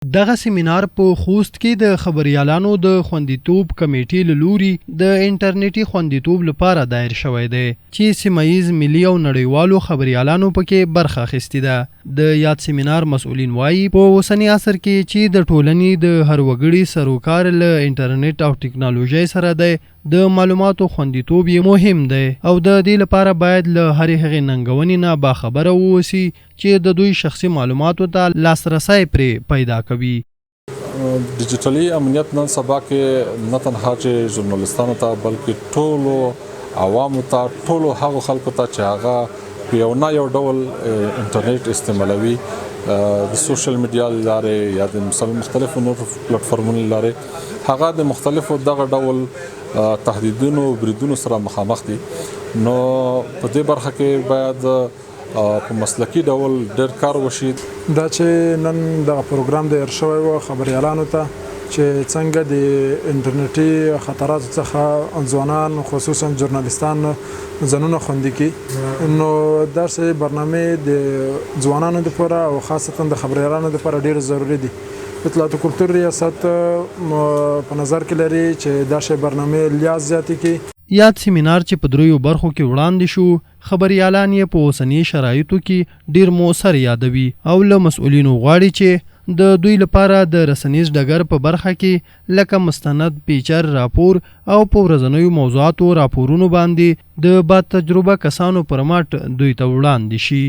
دغه سیمینار په خوست کې د خبریالانو د خوندیتوب کمېټې له لوري د انټرنېټي خوندیتوب لپاره دایر شوی دی، چې سیمه ییز، ملي او نړیوالو خبریالانو پکې برخه اخیستې ده. د یاد سیمینار مسؤلین وايي، په اوسني عصر کې چې د ټولنې د هر وګړي سروکار له انټرنېټ او ټکنالوژۍ سره دی، د معلوماتو خوندیتوب یې مهم دی او د دې لپاره باید له هرې هغې ننګونې نه باخبره واوسي چې د دوی شخصي معلوماتو ته لاسرسی پرې پیدا کوي. ډیجیټلي امنیت نن سبا کې نه تنها چې ژورنالیستانو ته بلکې ټولو عوامو ته، ټولو هغو خلکو ته چې هغه په یو نه یو ډول انټرنیټ استعمالوي، د سوشل میډیا له لارې یا د مختلفو نورو پلټفارمونو له لارې، هغه د مختلفو دغه ډول تهدیدونو او بریدونو سره مخامخ دي. نو په دې برخه کې باید په مسلکي ډول ډېر کار وشي. دا چې نن دغه پروګرام دایر شوی و خبریالانو ته چې څنګه د انټرنیټي خطراتو څخه ځوانان خصوصا ژورنالیستان ځانونه خوندي کړي، نو داسې برنامې د ځوانانو لپاره او خاصتا د خبریالانو لپاره ډېر ضروري دي. اطلاعات کلتور ریاست په نظر کې لري چې دا شی برنامې لا زیاتې کړي. یاد سیمینار چې په دریو برخو کې وړاندې شو، خبریالان یې په اوسني شرایطو کې ډېر موثر یادوي او له مسؤلینو غواړي چې د دوی لپاره د رسنیز ډګر په برخه کې لکه مستند، پیچر، راپور او په ورځنیو موضوعاتو راپورونو باندې د باتجربه کسانو پر مټ دوی ته وړاندې شي.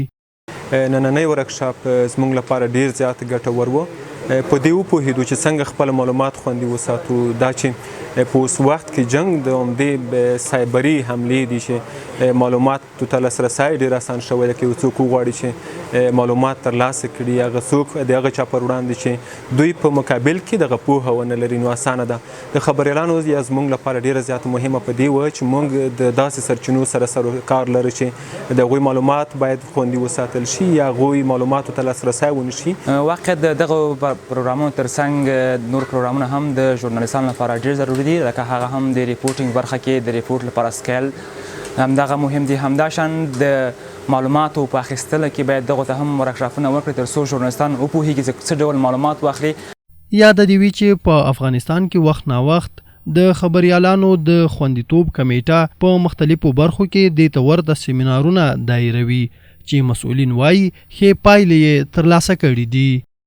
نننی ورکشاپ زموږ لپاره ډیر زیات ګټور و. په دې وپوهېدو چې څنګه خپل معلومات خوندي وساتو. دا چې په اوس وخت کې جنګ د عمدې سایبري حملې دي چې معلومات ته لاسرسی ډیر اسان شوی دی، که یو څوک وغواړي چې معلومات ترلاسه کړي، هغه څوک د هغه چا پر وړاندې چې دوی په مقابل کې دغه پوهه ونه لري نو اسانه ده. د خبریالانو یا زموږ لپاره ډیره زیاته مهمه په دې وه چې موږ د داسې سرچینو سره سروکار لرو چې د هغوی معلومات باید خوندي وساتل شي یا هغوی معلوماتو ته لاسرسی ونه شي. واقعا د دغه پروګرامونو ترڅنګ نور پروګرامونه هم د ژورنالیستانو لپاره ډیر ضروري دي، لکه هغه هم د ریپورټینګ برخه کې د ریپورټ لپاره سکیل همدغه مهم دي. همداشان د معلوماتو په اخیستلو کې باید دغو ته هم ورکشاپونه ورکړي تر څو ژورنالیستان وپوهیږي چې څه ډول معلومات واخلي. یاده دې وي چې په افغانستان کې وخت ناوخت د خبریالانو د خوندیتوب کمېټه په مختلفو برخو کې دې ته ورته سیمینارونه دایروي چې مسؤلین وايي ښې پایلې یې ترلاسه کړې دي.